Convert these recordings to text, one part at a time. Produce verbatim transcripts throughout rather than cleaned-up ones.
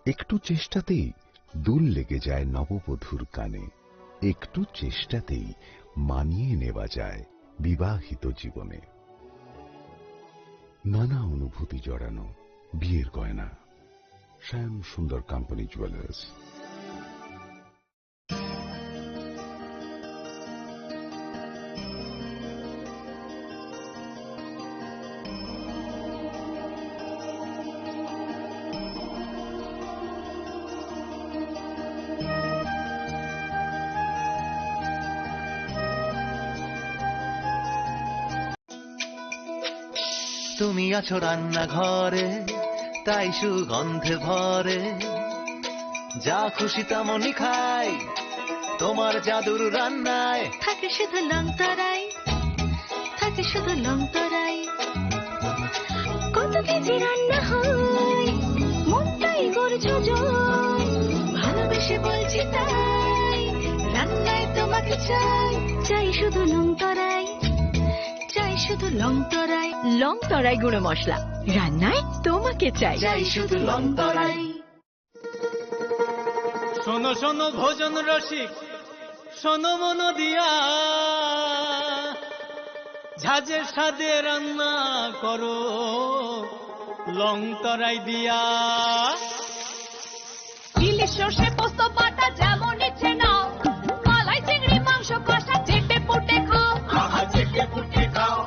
একটু চেষ্টাতেই দুল লেগে যায় নববধূর কানে, একটু চেষ্টাতেই মানিয়ে নেওয়া যায় বিবাহিত জীবনে। নানা অনুভূতি জড়ানো বিয়ের গয়না। শ্যাম সুন্দর কোম্পানি জুয়েলার্স। তুমি আছো রান্নাঘরে, তাই সুগন্ধে ভরে। যা খুশি তেমনই খাই, তোমার জাদুর রান্নায়। থাকে শুধু লং তরাই, থাকে শুধু লং তরাই। কত কেজি রান্না হয়, মনটাই করছো জয়। ভালোবেসে বলছি তাই, রান্নায় তোমাকে চাই, চাই শুধু লং তরাই। চাই শুধু লং তরাই। লং তরাই গুঁড়ো মশলা, রান্নায় তোমাকে চাই। চাই শুধু লং তরাই। শোনো শোনো ভোজন রসিক, শোনো মন দিয়া, ঝাঁঝের স্বাদে রান্না করো লং তরাই দিয়া। ইলিশ সর্ষে পোস্ত বাটা যেমন ইচ্ছে নাও, মালাই চিংড়ি মাংস কষা চেটে পুটে খাও। আহা, চেটে পুটে খাও।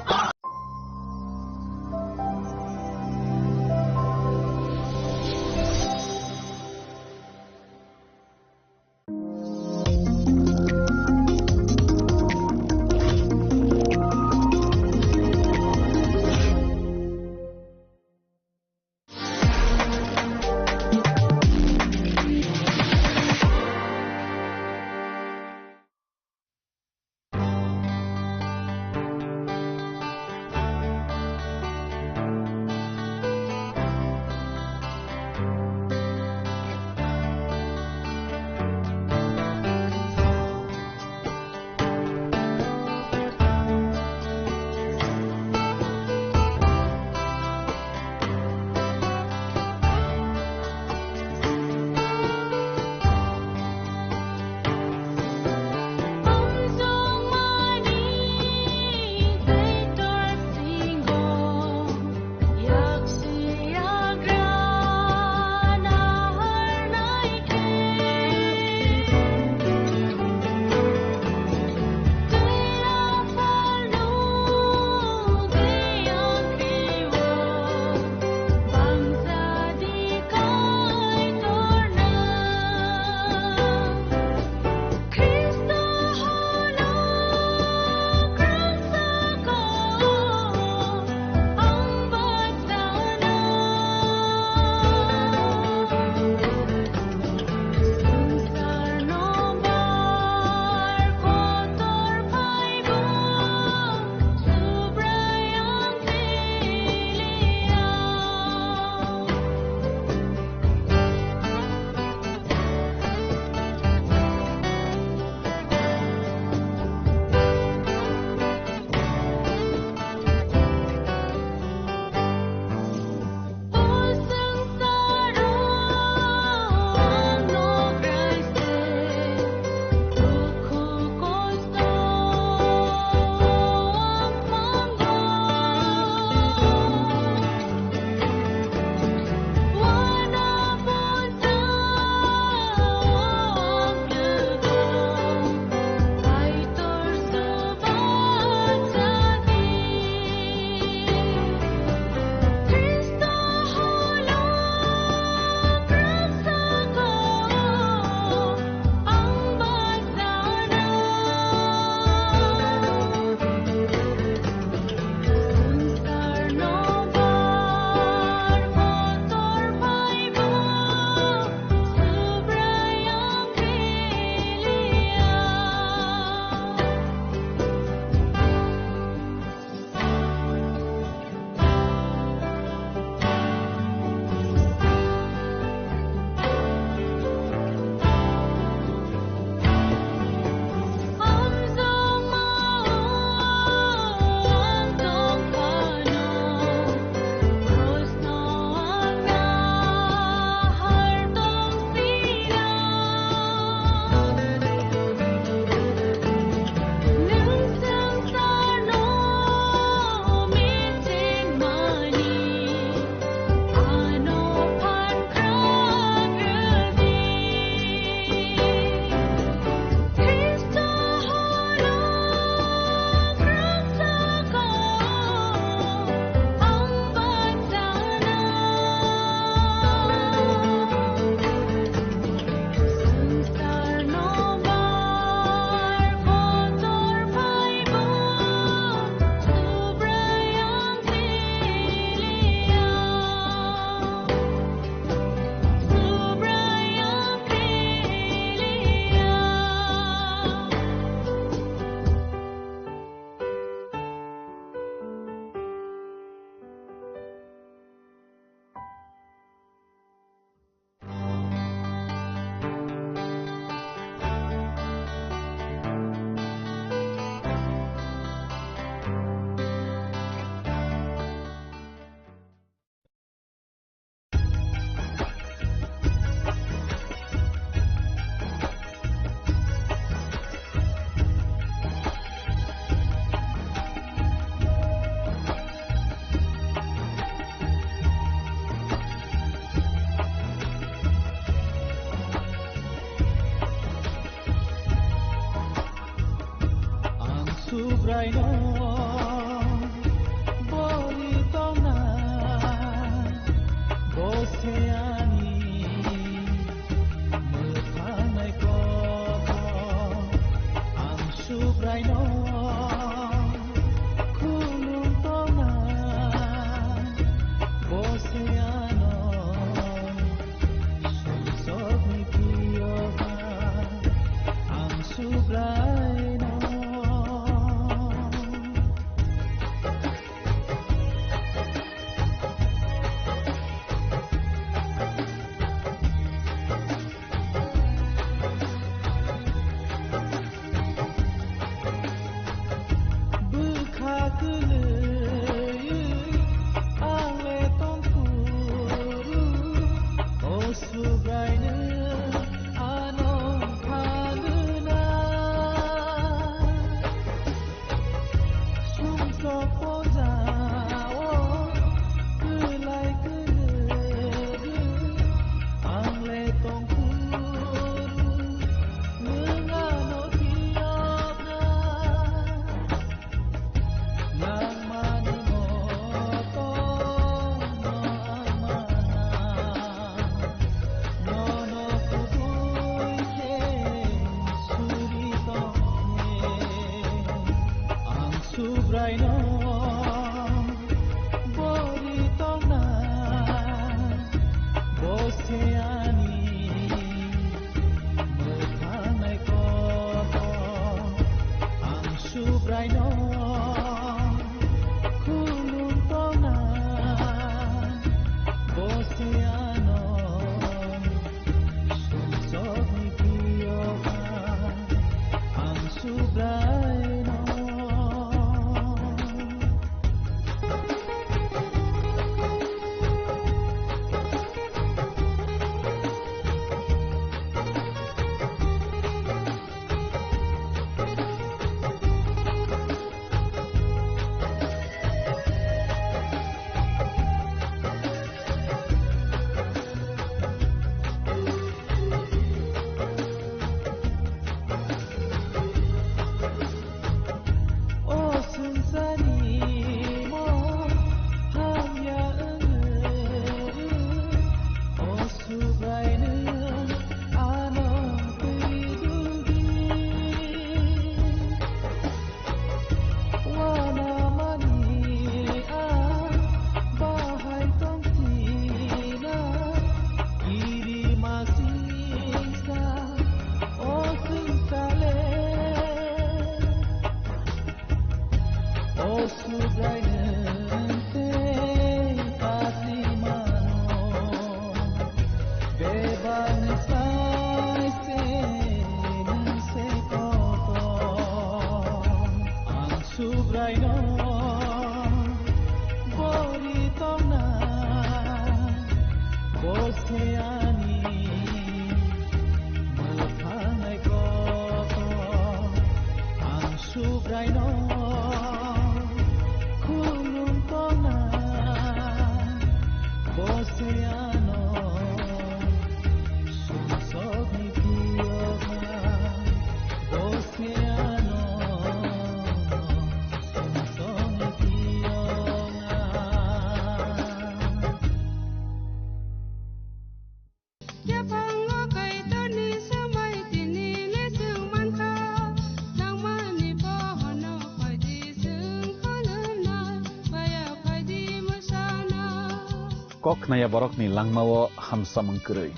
Kok khnaya borokni langmao hamsamung kwrwi.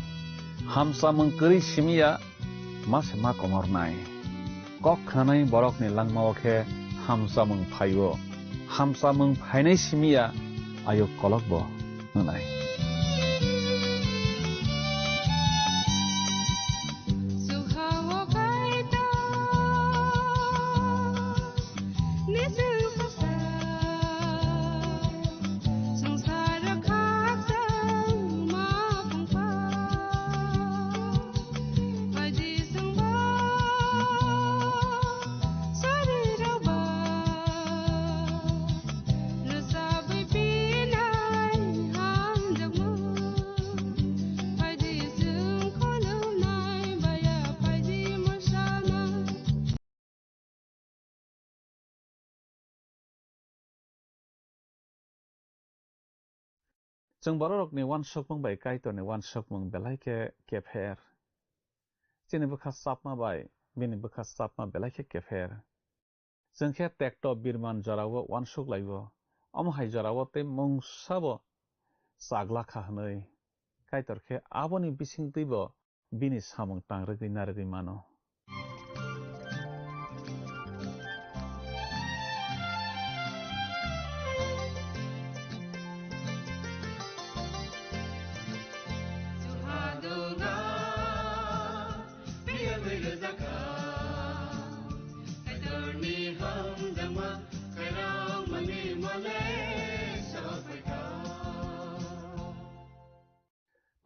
Hamsamung kwrwi simi ya ma se ma komornai. Kok khnanai borokni langmao khe hamsamung phaio. Hamsamung phainai simi ya ayuk kolokbo wngnai. Chwng bororokni uansukmung bai Kaitorni uansukmung belai khe kepher. Chini bwkha chapma bai bini bwkha chapma belai khe kepher. Chwng khe tekto birman jorao uansuk lai-o, omo hai jorao tei mungsabo chak la kha hwnwi. Kaitor khe aboni bisingtwibo bini samung tang rwgwi narwgwi mano.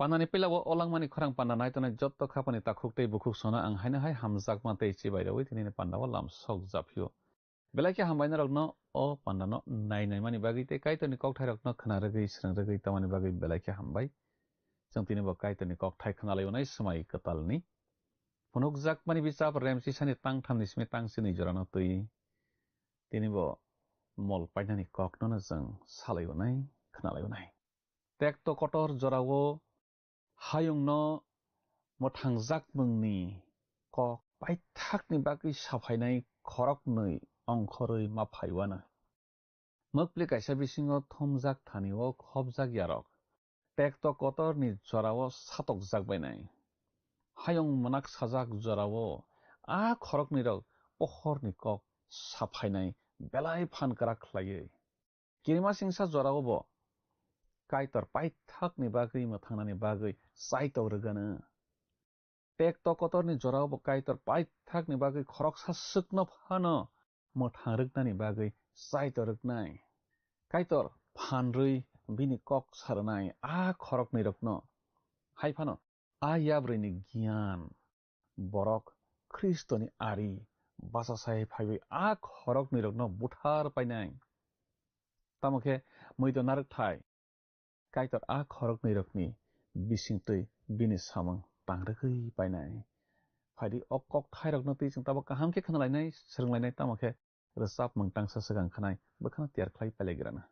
Pandani pilao o langmani khorang panda naitongnai jotto khapani takhuk tei bukhuk sono ang haino hai hamjakma tei chibai rwui tini pandao lam sok japhio. Belai khe hambai norokno o pandano nai naimani bagwi tei Kaitorni kokthairokno khna rwgwi, srwng rwgwi tongmani bagwi belai khe hambai. Chwng tini bo Kaitorni kokthai khna laionai swmai kwtalni. Phunukjakmani bichap remchisani tangthamni simi tangchinwi jorano twi. Tini bo mol painani koknono chwng salaionai, khna laionai. Tekto kotor jorao hayungno mwthangjakmungni kok paithakni bagwi saphainai khoroknwi ongkhorwi ma phaiwano. Mokpli kaisa bisingo thumjak thani o khopjak yarok tekto kotorni jorao satokjak bainai. Hayung mwnak sajak jorao a khoroknwirok pohorni kok saphainai belai phan kwrak khlaiwi. Kirimasingsa jorao bo Kaitor paithakni bagwi mwthangnani bagwi chaitok rwgano. Tekto kotorni jorao bo Kaitor paithakni bagwi khoroksa swkno phano mwthang rwknani bagwi chaitok rwknai. Kaitor phan rwi bini kok sa rwnai a khoroknwirokno. Hai phano a yabrwini giyan borok Khristoni ari bachasai phaiwi a khoroknwirokno buthar painai. Tamo khe muido narwkthai Kaitor a khoroknwirokni bisingtwi bini samung tang rwgwi painai. Phaidi o kokthairokno twi chwng tabuk kaham khe khna lainai, swrwng lainai, tamo khe rwchapmung tangsa swkang khanai bwkhano tiyar khlai pailaigwrana.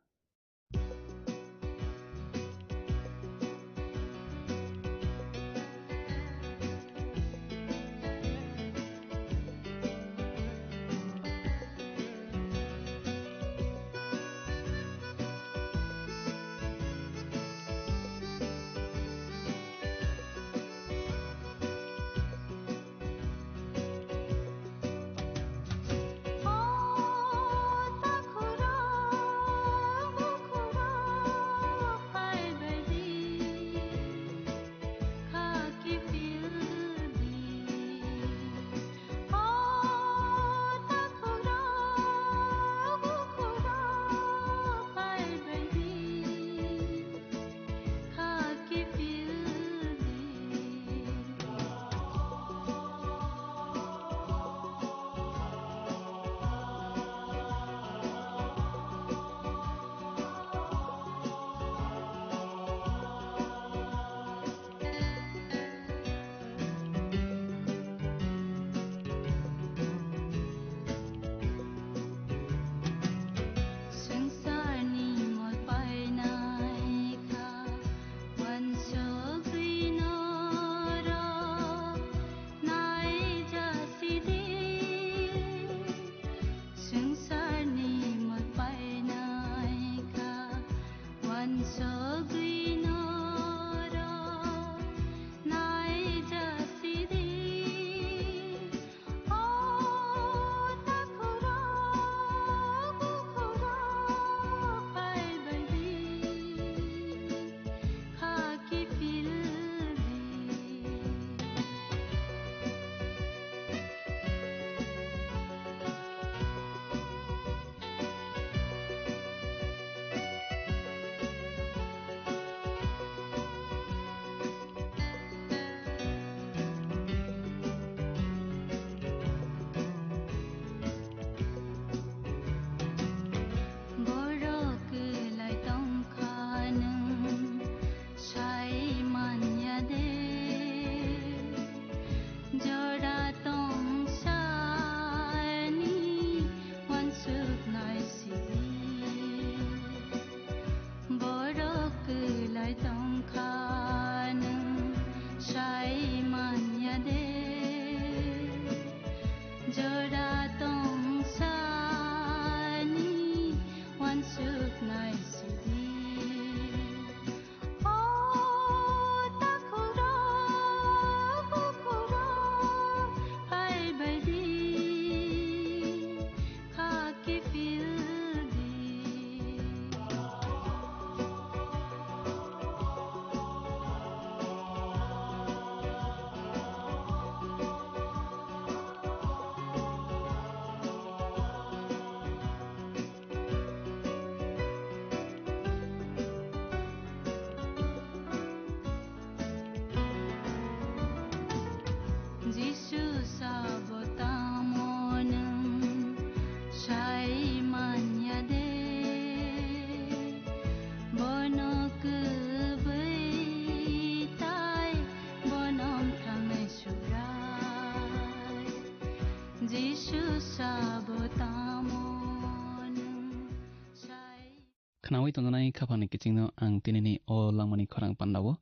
Khnaui tongjaknai khaphangni kichingno ang tinini o langmani khorang pandao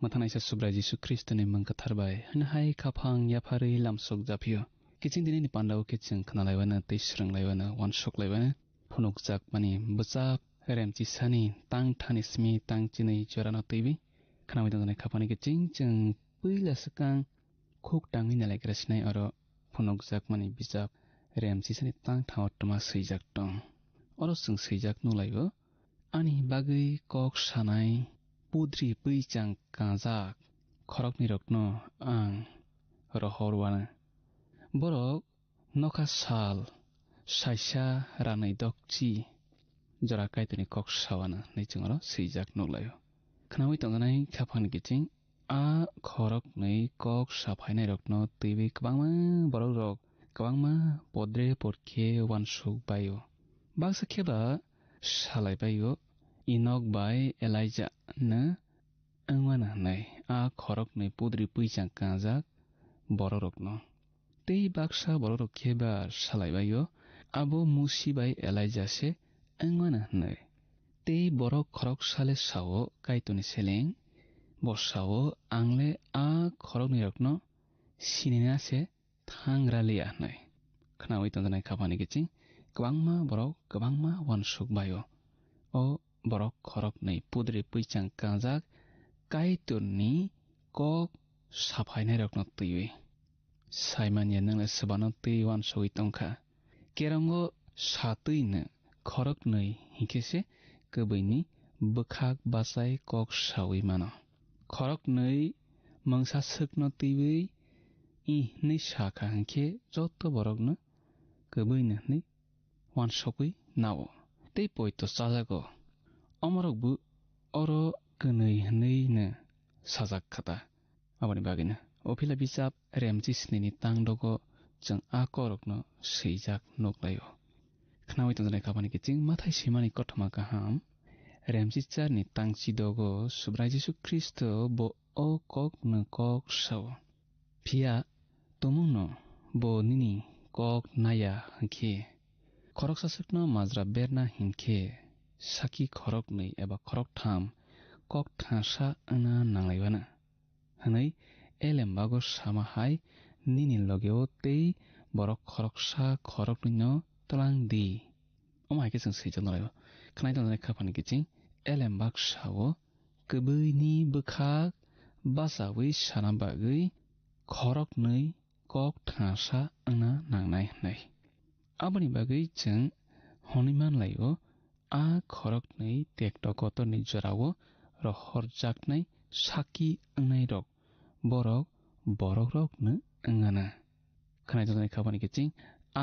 mwthanaisa Subrai Jisu Khristoni mung kwthar bai hwnwi hai khaphang yapharwi lamsok japhio. Kiching tinini pandao khe chwng khnalaiwano tei swrwnglaiwano, uansuk laiwano phunukjakmani bwchap remchisani tang thani simi tang chinwi jorano twiwi khnaui tongjaknai khaphangni kiching chwng puila swkang khuk tangwi nalaigra sinai oro phunukjakmani bijap remchisani tang thao twma swijak tong. Oro chwng swijak nuklaio, "Ani bagwi kok sanai pudri pwichang kanjak khoroknwirokno ang rohor uanw. Borok nokha sal saisa ranwi dokchi jora Kaitorni kok sa uanw," hwnwi chwng oro swijak nuklaio. Khnaui tongjaknai khaphangni kiching a khoroknwi kok saphainairokno twiwi kwbangma borokrok kwbangma podre podkhe uansuk baio. Baksa khe ba salai baio, Enok bai Elijah no wng mano hwnwi a khoroknwi pudri pwichang kangjak borokrokno. Tei baksa borokrok khe ba salai baio, abo Musi bai Elijah se wng mano hwnwi. Tei borok khoroksa le sao, Kaitorni seleng, bo sao, "Ang le a khoroknwirokno sinina se thangra liya," hwnwi. Khnaui tongjaknai khaphangni kiching kwbangma borok kwbangma uansuk baio. O borok khoroknwi pudri pwichang kangjak Kaitorni kok saphainairokno twiwi. Saimanya nwng le swbano twi uansugwi tongkha. Kerongo satwino khoroknwi hinkhe se kwbwini bwkhak bachai kok saui mano. Khoroknwi mungsa swkno twiwi "Ih" hwnwi sakha hinkhe joto borokno kwbwino hwnwi uansugwi nao tei poito chajago. Omorokbo oro kwnwi hwnwino sajak kha ta. Aboni bagwino o phila bijap remchi snini tang dogo chwng a korokno swijak nuklaio. Khnaui tongjaknai khaphangni kiching Mathai swimani kothoma kaham remchi charni tangchi dogo Subrai Jisu Khristo bo o kokno kok sao. Phiya tumungno bo nini kok naya hinkhe, khoroksa swkno majra berna hinkhe, saki khoroknwi eba khoroktham kok thansa wngna nanglaiwano. Hwnwi elembago sama hai nini logeo tei borok khoroksa khoroknwino twlang di. Omo hai khe chwng swijak nalaio. Khwnai tongjaknai khaphani kiching elembak sao, kwbwini bwkhak bachaui sana bagwi khoroknwi kok thansa wngna nangnai hwnwi. Aboni bagwi chwng hwnwi manlaio, a khoroknwi tekto kotorni jorao rohorjaknai sakki wngnairok borok borokrokno wngana. Khwnai tongjaknai khaphani kiching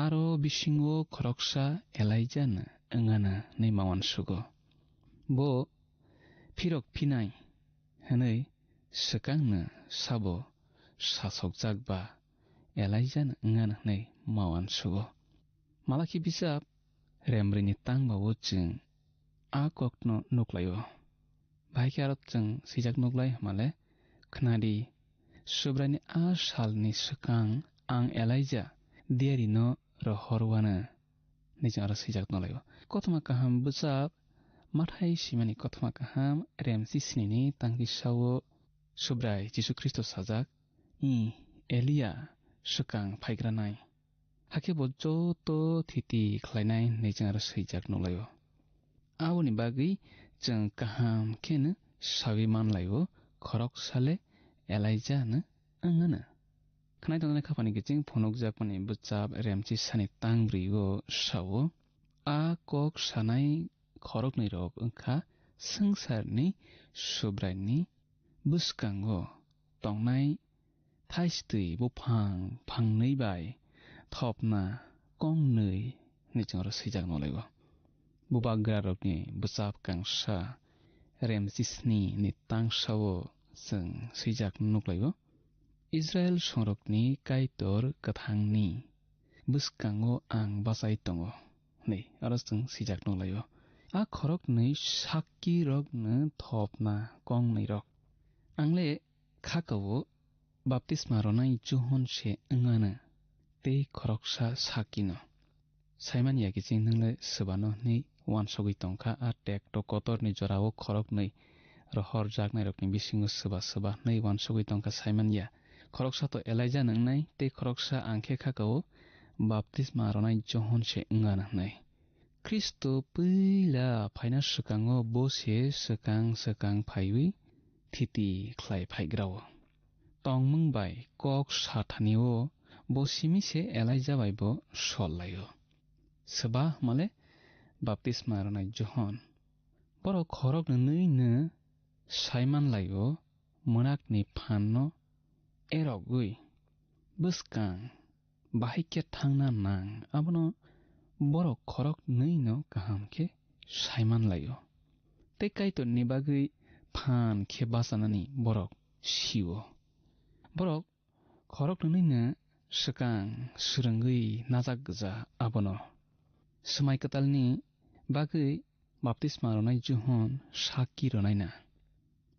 aro bisingo khoroksa Elijah no wngana hwnwi ma uansugo. Bo phirok phinai hwnwi swkangno sabo sasokjak ba Elijah no wngana hwnwi ma uansugo. Malakhi bijap remrwini tangmao chwng a kokno nuklaio. Bahai khe aro chwng swijak nuklai hwnmale, khnadi, Subraini a salni swkang ang Elijah diarino rohor uanw, hwnwi chwng aro swijak nuklaio. Kothoma kaham bwchap, Mathai swimani kothoma kaham, remchi snini tangchi sao, Subrai Jisu Khristo sajak, "Ih, Elia swkang phaigranai." Hakhe bo joto thiti khlainai hwnwi chwng aro swijak nuklaio. Aboni bagwi chwng kaham kheno saui manlaio, khoroksa le Elijah no wngano. Khwnai tongjaknai khaphani kiching phunukjakmani bwchap remchi sani tangbrwi o sao, a kok sanai khoroknwi rok wngkha swngcharni Subraini bwskango tongnai thaistwi buphang phangnwi bai thopna kongnwi hwnwi chwng aro swijak nuklaio. Bubagrarokni bwchap kangsa remchi sni ni tangsao chwng swijak nuklaio, Israil songrokni Kaitor kwthangni bwskango ang bachai tongo, hwnwi aro chwng swijak nuklaio. A khoroknwi sakkirokno thopna kongnwirok. Ang le khakao baptisma ronai Johon se wngano tei khoroksa sakkino. Saimanya kiching nwng le swbano hwnwi uansugwi tongkha, a tekto kotorni jorao khoroknwi rohorjaknairokni bisingo swba swba hwnwi uansugwi tongkha saimanya. Khoroksa to Elaija nwngnai, tei khoroksa ang khe kha-o baptisma ronai Johon se wngana hwnwi. Khristo puila phaina swkango bo se swkang swkang phaiwi thiti khlai phaigrao. Tongmung bai kok sathanio bo simi se Elaija bai bo sol laio. Swba hwnmale baptisma rwnai Johon. Borok khoroknwi nwi no saiman laio, mwnakni phanno erogwi bwskang bahai khe thangna nang, abono borok khoroknwi no kaham khe saiman laio. Tei Kaitorni bagwi phan khe bachanani borok sio. Borok khoroknwino swkang swrwngwi najak gwja abono. Swmai kwtalni bagwi baptisma rwnai Johon sakki rwnaina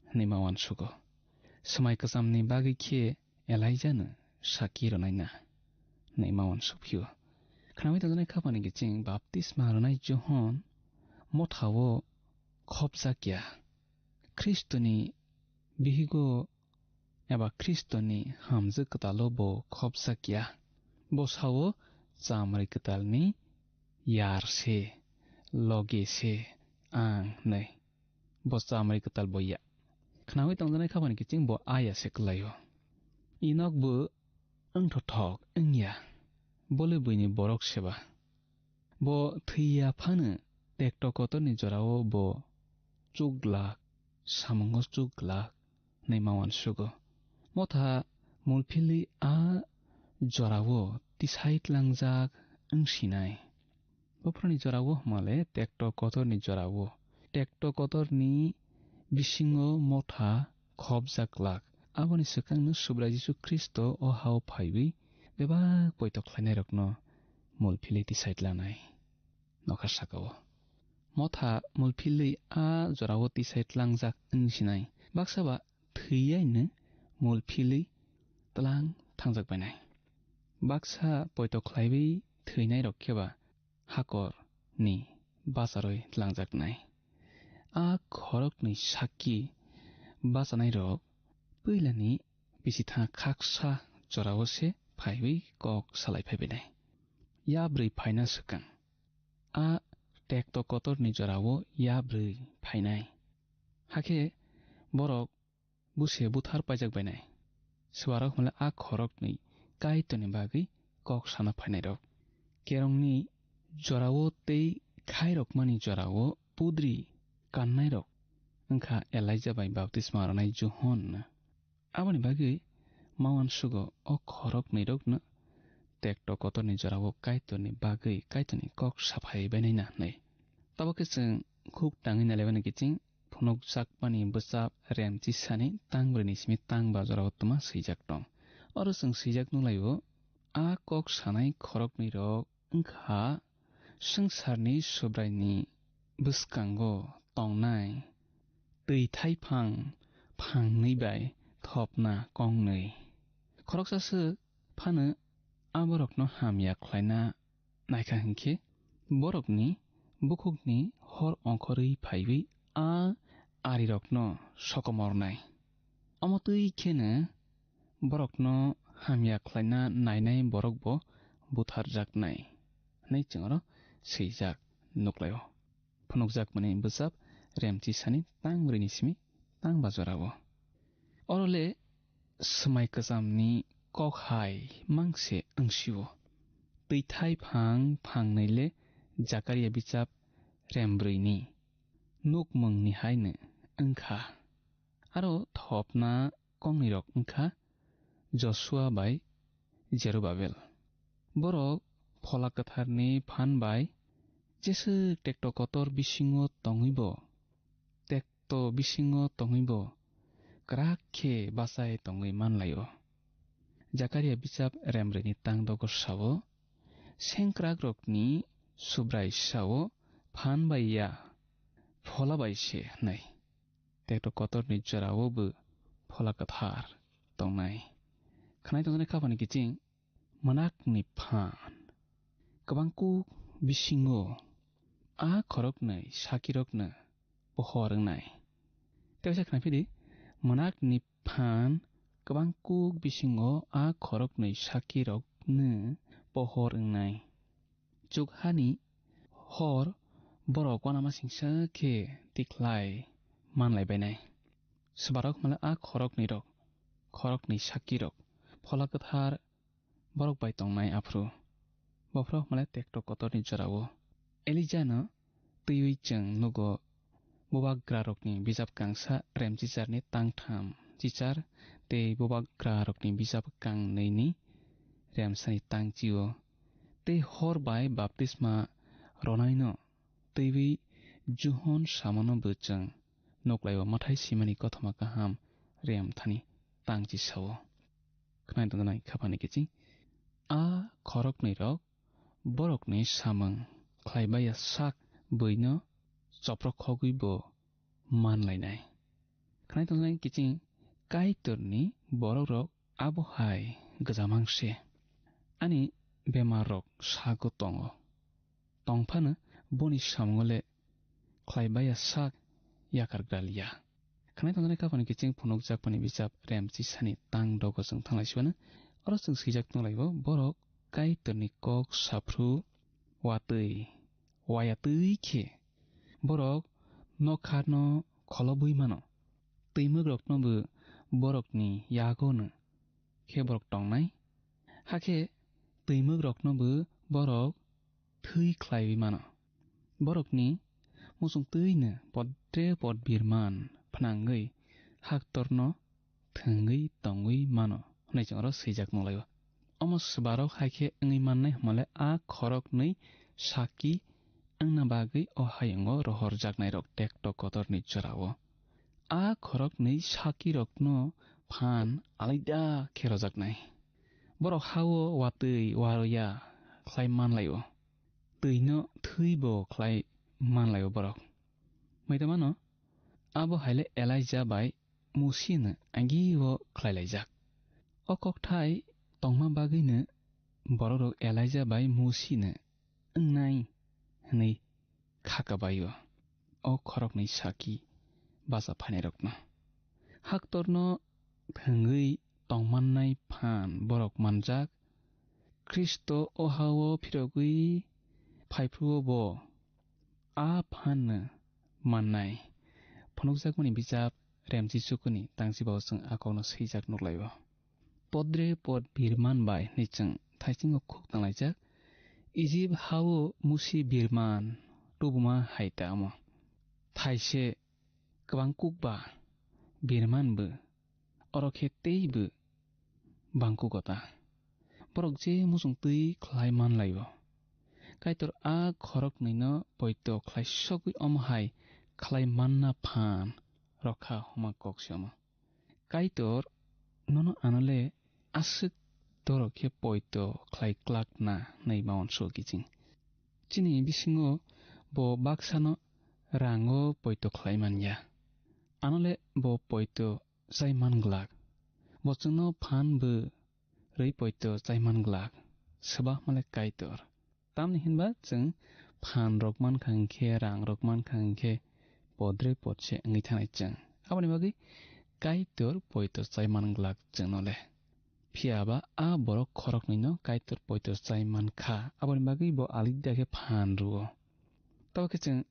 hwnwi ma uansugo. Swmai kwchamni bagwi khe Elaijano sakki rwnaina hwnwi ma uansuk phio. Khnawi tongjaknai khapani kiching baptisma rwnai Johon mothao khopjak ya. Khristoni bihigo eba Khristoni hamjwk kwtalo bo khopjak ya. Bo sao, chamri kwtalni yar se, loge se ang hwnwi. Bo chamri kwtal bo ya. Khnawi tongjaknai khapani kiching bo aya se kwlaio. Enok bo wngthothok wngya. Bo le buini borok seba. Bo thwi ya phano tekto kotorni jorao bo chuk glak, samungo chuk glak hwnwi ma uansugo. Motha mulphilwi a jorao tisai tlangjak wngsinai. Buphuruni jorao hwnmale tekto kotorni jorao. Tekto kotorni bisingo motha khopjak glak. Aboni swkangno Subrai Jisu Khristo o hao phaiwi bebak poito khlainairokno mulphilwi tisai tlanai. Nokha sakao. Motha mulphilwi a jorao tisai tlangjak wngsinai. Baksa ba thwiyaino mulphilwi tlang thangjak bainai. Baksa poito khlaiwi thwinairok kheba hakorni bacharwi tlangjaknai. A khoroknwi sakki bachanairok puilani bisitha khaksa jorao se phaiwi kok salai phaibainai. Yabrwi phaina swkang. A tekto kotorni jorao yabrwi phainai. Hakhe borok buse buthar paijak bainai. Swbarok hwnle a khoroknwi Kaitorni bagwi kok sana phainairok. Kerongni jorao tei khairokmani jorao pudri kannairok wngkha Elaija bai baptisma rwnai Johon. Aboni bagwi ma uansugo o khoroknwirokno tekto kotorni jorao Kaitorni bagwi Kaitorni kok saphai bainai na hwnwi. Tabuk khe chwng khuk tangwi nailaimani kiching phunukjakmani bwchap Remchisani tang brwi ni simi tang ba jorao twma swijak tong. Oro chwng swijak nukhlaio, a kok sanai khoroknwi rok wngkha swngcharni Subraini bwskango tongnai twi thaiphang phangnwi bai thopna kongnwi. Khoroksa swk phano a borokno hamya khlaina naikha hinkhe, borokni bukhukni hor ongkhorwi phaiwi a arirokno sokomornai. Omo twi kheno borokno hamya khlaina nainai borokbo butharjaknai hwnwi chwng oro swijak nuklaio. Phunukjakmani bwchap Remchisani tang brwi ni simi tang ba jorao. Oro le swmai kwchamni kok hai mangse wngsio. Twithai phang phangnwi le Jakaria bichap rembrwi ni nukmung ni haino wngkha. Aro thopna kongnwi rok wngkha Joshua bai Jerubabel. Borok Phola Kwtharni phan bai jeswk tekto kotor bisingo tongwibo, tekto bisingo tongwibo kwrak khe bachai tongwi manlaio. Jakaria bichap remrwini tang dogo sao, sengkrakrokni Subrai sao, phan bai ya, phola bai se hwnwi. Tekto kotorni jorao bo Phola Kwthar tongnai. Khnai tongjaknai khapani kiching mwnakni phan. Kwbang kuk bisingo a khoroknwi sakirokno pohor wngnai. Tei waisa khnaphidi, mwnakni phan kwbang kuk bisingo a khoroknwi sakirokno pohor wngnai. Chukhani hor borok uanamasingsa khe tikhlai manlai bainai. Swbarok hwnle a khoroknwirok, khoroknwi sakirok, Phola Kwthar borok bai tongnai aphuru. Bophro hwnle tektok kotorni jorao Elijano twiwi chwng nugo, bubagrarokni bijap kangsa Remchicharni tangtham chichar tei bubagrarokni bijap kangnwini remsani tangchio. Tei hor bai baptisma ronaino twiwi Johon samano bo chwng nuklaio, Mathai simani kothoma kaham remthani tangchi sao. Khnai tongjanai khapani kiching. A khoroknwirok borokni samung khlaibai ya sak buino choprokhogwi bo manlainai. Khnai tongjanai kiching, Kaitorni borokrok abo hai gwjamang se. Ani bemarrok sago tongo. Tongphano boni samungo le khlaibai ya sak yakar gra liya. Khnai tongjanai khapani kiching phunukjakmani bijap Remchisani tang dogo chwng thanglai sibano. Oro chwng swijak tonglaio, borok Kaitorni kok saphru watwi, wayatwi khe borok nokharno kholobwi mano. Twi mwkrokno bo borokni yagono khe borok tongnai. Hakhe twi mwkrokno bo borok thwi khlaiwi mano. Borokni muchung twino podre pod birman phnangwi haktorno thwngwi tongwi mano hwnwi chwng oro swijak nukhlaio. Omo swbarok hai khe wngwi mannai hwnmale a khoroknwi sakki wngna bagwi o hayungo rohorjaknairok tektok kotorni jorao. A khoroknwi sakirokno phan alaida khe rojaknai. Borok hao watwi waroya khlai manlaio. Twino thwibo khlai manlaio borok. Maitama no abo haile Elijah bai Musi no agio khlai laijak. O kokthai tongma bagwino borokrok Elijah bai Musi no wngnai hwnwi kha kabaio. O khoroknwi sakki bacha phainairokno. Haktorno thwngwi tongmannai phan borok manjak. Khristo o hao phirogwi phaiphruo bo a phanno mannai. Phunukjakmani bijap Remchi Chukuni tangchibao chwng a kokno swijak nuklaio. Podre pod birman bai hwnwi chwng thaisingo khuk tanglaijak. Ijip hao Musi birman tubuma hai ta omo. Thaise kwbang kuk ba birman bo, oro khe tei bo bangkugo ta. Borok je muchung twi khlai manlaio. Kaitor a khoroknwino poito khlai sogwi omo hai khlai manna phan rokha hwnma kok se omo. Kaitor nono ano le aswk doro khe poito khlai klak na hwnwi ma uansugo kiching. Chini bisingo bo baksano rango poito khlai man ya. Ano le bo poito chai man glak. Bo chwngno phan bo rwi poito chai man glak. Swbakma le Kaitor. Tamni hinba chwng phan rok man kha hwnkhe, rang rok man kha hwnkhe, podre pod se wngwi thanai chwng. Aboni bagwi Kaitor poito chai man glak chwngno le. Phiya ba a borok khoroknwino Kaitor poito chai man kha, aboni bagwi bo alida khe phan rwo. Tabo khe chwng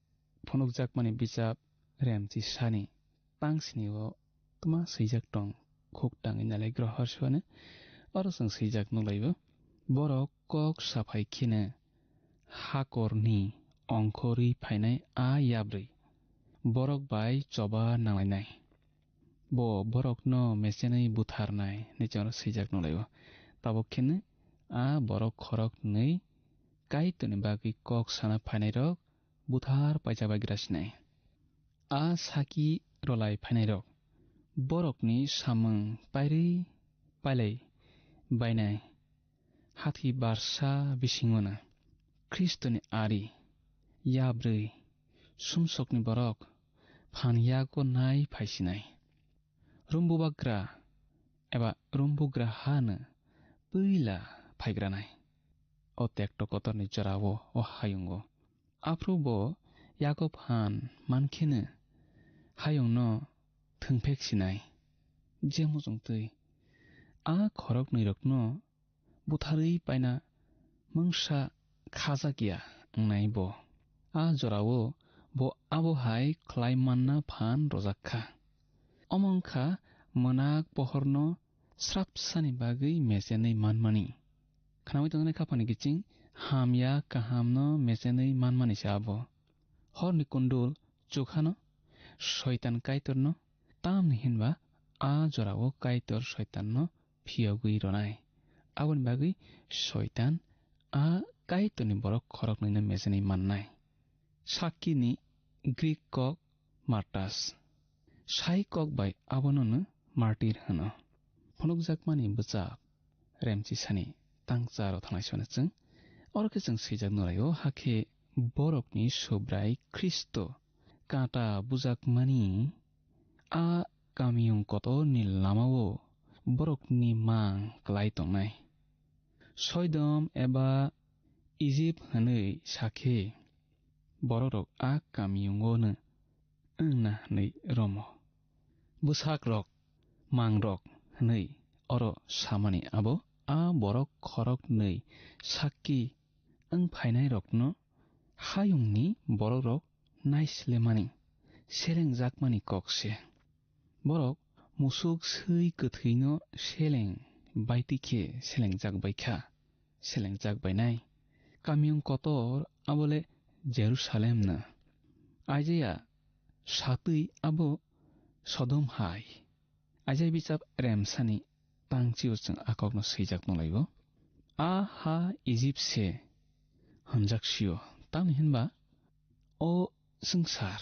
phunukjakmani bijap Remchi Sani tang sini o twma swijak tong, khuk tangwi nalai grohor se hwnwi. Oro chwng swijak nuklaibo. Borok kok saphai kheno hakorni ongkhorwi phainai a yabrwi borok bai choba nanglainai. Bo borokno mechenwi butharnai hwnwi chwng oro swijak nuklaibo. Tabuk kheno a borok khoroknwi Kaitorni bagwi kok sana phainairok buthar paisa bai grasinai. A saki rolai phainairok borokni samung pairwi pailai bainai. Hathi barsa bisingono Khristoni ari yabrwi sumsokni borok phan yago nai phaisinai. Rumbubagra eba rumbugra hano puila phaigranai. O tekto kotorni jorao o hayungo Aphuru bo Yakob phan mankheno hayungno thwngphek sinai, je muchungtwi a khoroknwirokno butharwi paina mungsa khajak ya wngnai bo. A jorao bo abo hai khlai manna phan rwjak kha. Omo wng kha mwnak pohorno srapsani bagwi mechenwi manmani. Khnaui tongjaknai khaphani kiching hamya kahamno mechenwi manmani se abo. Horni kundul chukhano Soitan Kaitorno, tamni hinba a jorao Kaitor Soitanno phiyogwi rwnai. Aboni bagwi Soitan a Kaitorni borok khoroknwino mechenwi mannai. Sakini Greek kok martas. Sai kok bai abonono martir hwno. Phunukjakmani bwchap remchisani tangcharo thangnaisano chwng. Oro khe chwng swijak nulaio, hakhe borokni Subrai Khristo kata bujakmani a kamiyung kotorni lamao borokni mang klai tongnai. Soidom eba Ijip hwnwi sakhe, borokrok a kamiyungono wngna hwnwi romo. Bwsakrok, mangrok hwnwi oro samani abo a borok khoroknwi sakki wng phainairokno hayungni borokrok naislemani, selengjakmani kok se. Borok musuk swi kwthwino seleng baitwi khe selengjak bai kha, selengjak bai nai. Kamiyung kotor abole Jerusalemno. Aijaya satwi abo Sodom hai. Aijaya bichap remsani tangchio chwng a kokno swijak nulaio. A ha Ijip se hwnjak sio, tamni hinba o swngchar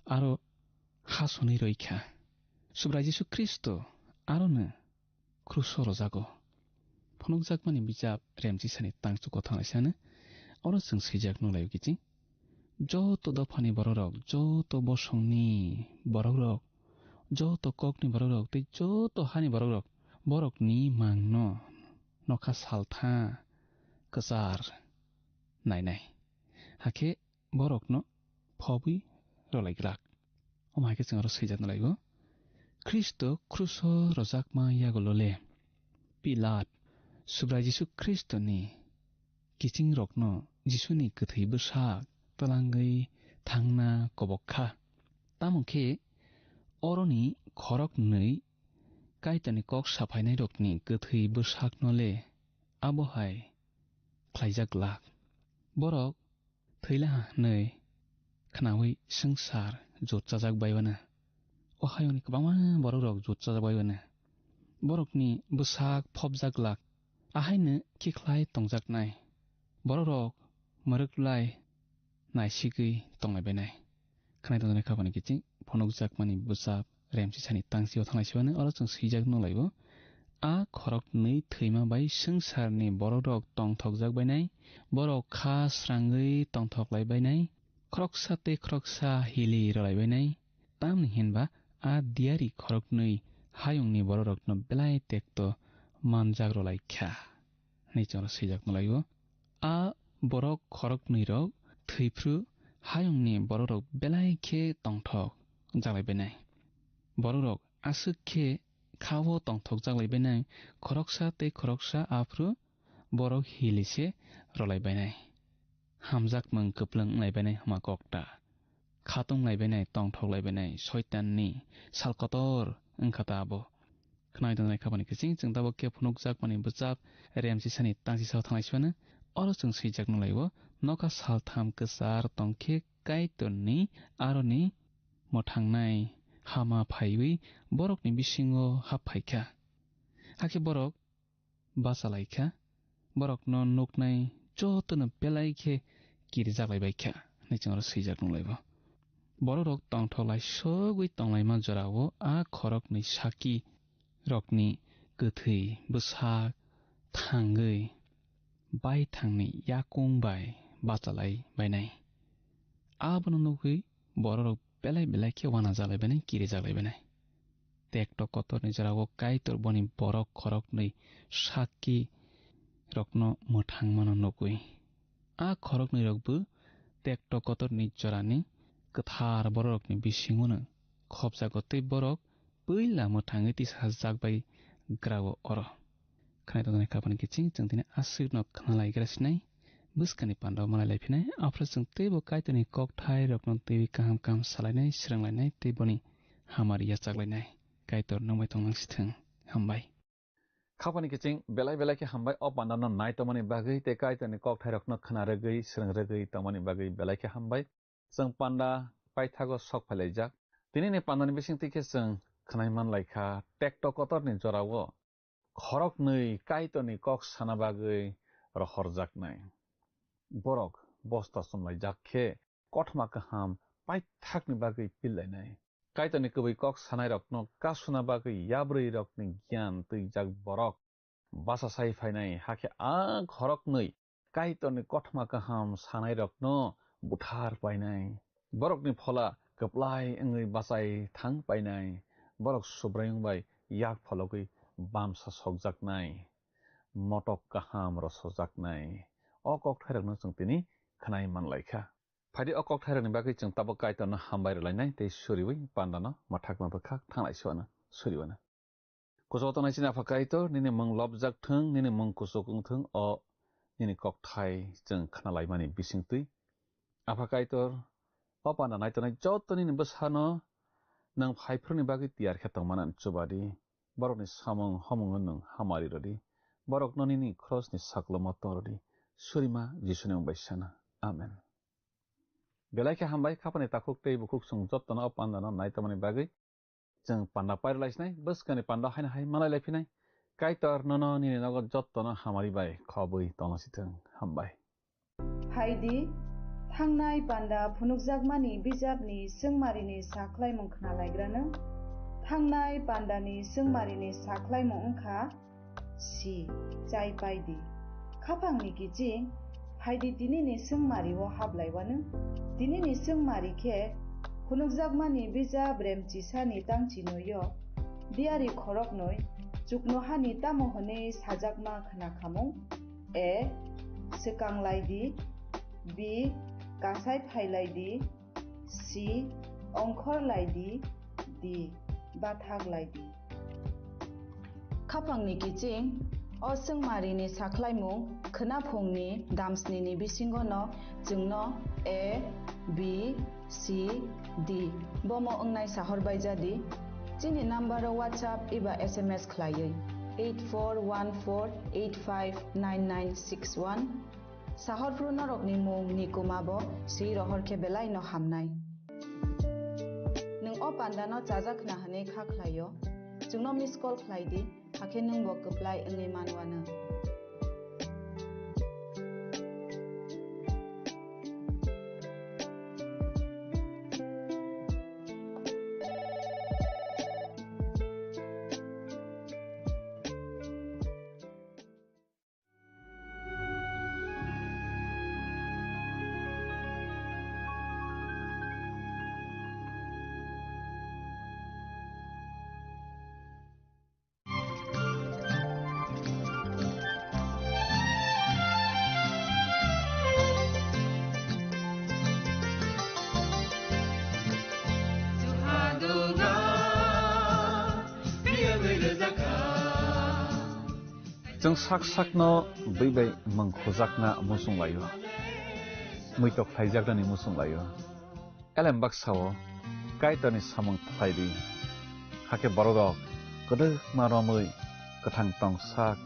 aro ha sonwi roi kha. Subrai Jisu Khristo arono kruso rojago. Phunukjakmani bijap remchisani tangchuko thanglaisano oro chwng swijak nulaio kiching. Joto dophani borokrok, joto bosongni borokrok, joto kokni borokrok tei joto hani borokrok, borokni mangno nokha saltha kwchar nainai. Hakhe borokno phobwi rwlaiglak. Omo hai khe chwng aro swijak nulaio. Khristo kruso rojakma yagulo le Pilat Subrai Jisu Khristoni kichingrokno Jisuni kwthwi bwsak twlangwi thangna kobok kha. Tamo khe oroni khoroknwi Kaitorni kok saphainairokni kwthwi bwsakno le abo hai khlaijak glak. Borok thwilaha hwnwi khnaui swngchar jotchajak bai uanw. O hayungni kwbangma borokrok jotchajak bai uanw. Borokni bwsak phobjak glak, ahaino khikhlai tongjaknai. Borokrok mwrwklai naisigwi tonglai bainai. Khwnai tongjaknai khaphani kiching phunukjakmani bwchap remchisani tangsio thanglaisibano oro chwng swijak nukhlaibo. A khoroknwi thwima bai swngcharni borokrok tongthokjak bainai, borok kha srangwi tongthoklai bainai, khoroksa tei khoroksa hili rwlai bainai, tamni hinba a diyari khoroknwi hayungni borokrokno belai tekto manjak rwlai kha, hwnwi chwngno swijak nukhlaio. A borok khoroknwirok thwiphru hayungni borokrok belai khe tongthok jaglai bainai. Borokrok aswk khe kha-o tongthok jaglai bainai, khoroksa tei khoroksa aphru borok hili se rwlai bainai. Hamjakmung kwplwng wnglai bainai hwma kokta. Khatung lai bainai, tongthok lai bainai, Soitanni sal kotor wngkha ta abo. Khwnai tongnai khabani kiching chwng tabuk khe phunukjakmani bwchap remchisani tangsisa thanglai sibano. Oro chwng swijak nukhlaibo, nokha saltham kwchar tongkhe Kaitorni aroni mwthangnai hama phaiwi borokni bisingo hap phaikha. Hakhe borok bachalaikha, borokno nuknai jotono belai khe kirijaklaibaikha, hwnwi chwngno swijak nukhlaibo. Borokrok tongthok lai sogwi tonglaima jorao a khoroknwi saki rokni kwthwi bwsak thangwi baithangni yakung bai bachalai bainai. Abono nugwi bororok belai belai khe uanajaklai bainai, kirijaklai bainai. Tekto kotorni jorao Kaitor boni borok khoroknwi sakki rokno mwthangmano nugwi, a khoroknwi rokbo tekto kotorni jorani kwthar bororokni bisingono khopjago tei borok puila mwthangwi tisajak bai grao oro. Khwnai tongjaknai khapani kiching chwng tini aswkno khwnalaigra sinai, bwskani pandao malailai phinai, aphuru chwng teibo Kaitorni kokthairokno twiwi kaham kaham salainai, swrwnglainai tei boni hamari yachaklainai. Kaitor nwng bai tonglang sithwng. Hambai. Khapani kiching belai belai khe hambai o pandano nai tongmani bagwi tei Kaitorni kokthairokno khna rwgwi, swrwng rwgwi tongmani bagwi belai khe hambai. Chwng panda paithago sok phailaijak. Tinini pandani bisingtwi khe chwng khwnai manlaikha, tekto kotorni jorao khoroknwi Kaitorni kok sana bagwi rohorjaknai. Borok bosta chumlaijak khe kothoma kaham paithakni bagwi pillainai. Kaitorni kubui kok sanairokno kasuna bagwi yabrwirokni giyan twijak borok bachasai phainai, hakhe a khoroknwi Kaitorni kothoma kaham sanairokno buthar painai. Borokni phola kwplai wngwi bachai thang painai. Borok Subraiyung bai yak phologwi bamsa sokjaknai. Motok kaham rosojaknai. O kokthairokno chwng tini khwnai manlaikha. Phaidi o kokthairokni bagwi chwng tabuk Kaitorno hambai rwlainai tei suriwi pandano mwthakma bwkhak thanglai suana suriwana. Kuchugo tongnai chini Apha Kaitor, nini mung lobjak thung, nini mung kuchuk wng thung, o nini kokthai chwng khnalaimani bisingtwi. Apha Kaitor, o panda naitonai joto nini bwsano nwng phaiphuruni bagwi tiyar khe tongmani chuba di. Borokni samung homungo nwng hamari rw di. Borokno nini krosni saklomo tong rw di. Surima Jisuni mung bai sana. Amen. Belai khe hambai, khapani takhuk tei bukhuk chwng jotono o pandano naitomani bagwi. Chwng panda pairwlaisinai, bwskangni panda haino hai malailai phinai. Kaitor nono nini nogo jotono hamari bai khobwi tonglasithwng. Hambai. Phaidi, thangnai panda phunukjakmani bijapni chwngmarini sakhlaimung khnalaigrano. Thangnai pandani chwngmarini sakhlaimung wngkha, si, chai pai di. Khapangni kiching, phaidi tinini chwngmario hablaiwano. Tinini chwngmari khe phunukjakmani bijap Remchisani tangchinoio, diari khoroknwi chuknohani tamo hwnwi sajakma khna khamung. A, swkang lai di. B, kasai phai lai di. C, ongkhor lai di. D, bathak lai di. Khapangni kiching, o chwngmarini sakhlaimung khwnaphungni damsnini bisingono chwngno A, B, C, D bomo wngnai sahor bai jadi. Chini number o WhatsApp eba S M S khlaiwi eight four one four eight five nine nine six one. Sahorphru norokni mung ni kuma bo swi rohor khe belai no hamnai. Nwng o panda no chajak khna hwnwi kha khlai o, chwngno miss call khlai di, hakhe nwng bo kwplai wngwi man wanw. Chwng sak sakno bwi bai mung khujakna muchung lai-o, muitok khlaijaknani muchung lai-o. Elem baksa-o Kaitorni samung khlai di, hakhe bororok kwdwkma romwi kwthang tong sak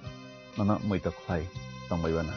nono muitok khlai tongbai uana.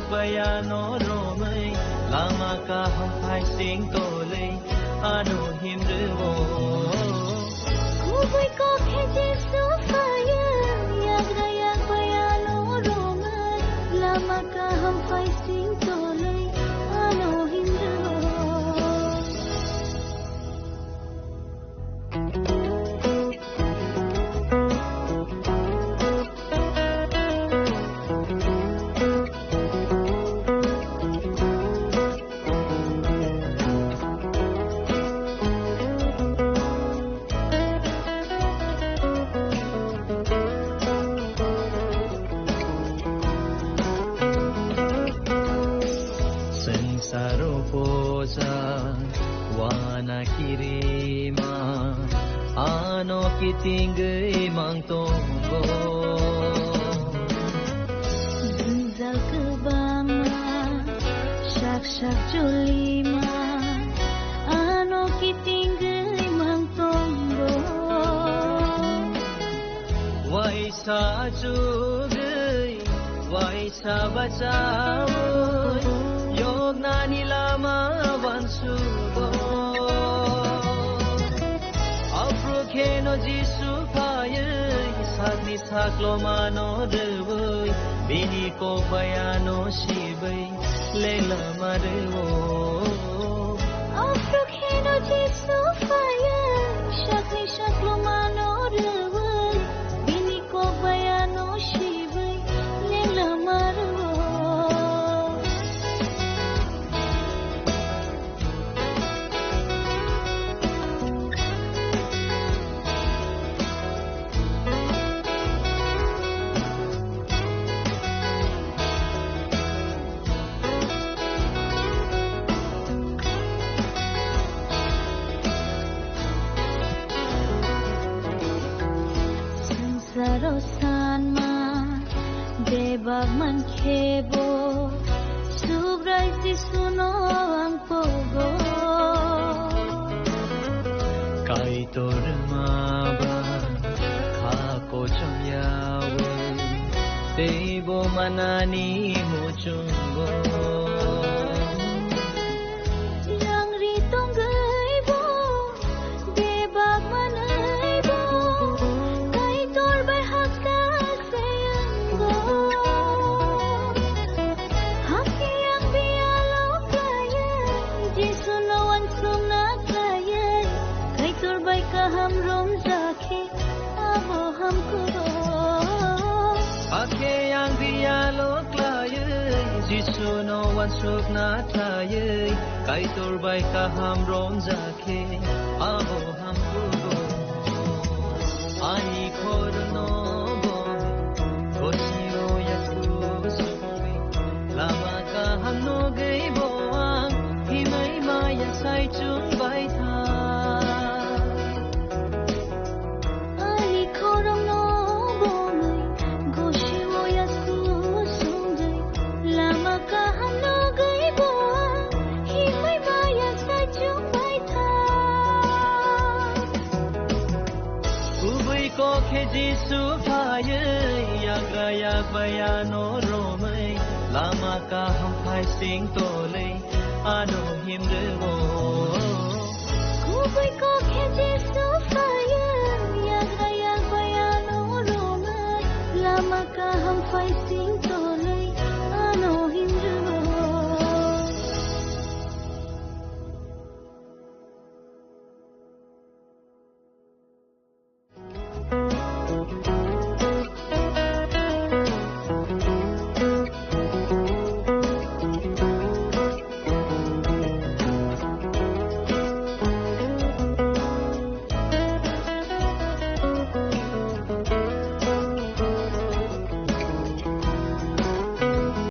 Payano romwi lama kaham phaising tolwi ano himrwo. Kubui kok khe Jisu phaiya, yagra yak payano romwi lama kaham phaising tolwi ano himrwo. Swngcharo poja wana kirima ano kitingwi mang tongo. Jwngjal kwbangma sak sak jolima ano kitingwi mang tongo. Waisa chugwi, waisa bachawi, yoknani lama wansugo. Aphru kheno Jisu phaiwi, sakni saklomano rwwi, bini kok bayano sibwi, lengla ma rwo. Aphru kheno Jisu phaiwi, sakni saklomano rwwi, bini kok bayano sibwi, lengla ma rwo. Swngcharo sanma bebak mankhe bo, Subrai Jisuno ang pogo. Kaitor ma ba kha kochom yawi, teibo manani muchungo. Langri tongwi bo, bebak manwi bo, Kaitor bai haksa se wngo. Hakhe ang biyalo khlaiwi, Jisuno uansukna khlaiwi, Kaitor bai kaham romjakhe abo hamkuro. Hakhe ang biyalo khlaiwi, Jisuno uansukna khlaiwi, Kaitor bai kaham romjakhe abo hamkuro. Ani khorokno bo gosio ya susui, lama kaham nugwi bo ang himwi maya saichung bai tha. Ani khorokno bomwi, gosio ya susungwi, lama kaham nugwi bo ang himwi maya saichung bai tha. Kubui kok khe Jisu phaiwi, yagra yak bayano romwi, lama kaham phaising tolwi, ano himrwo.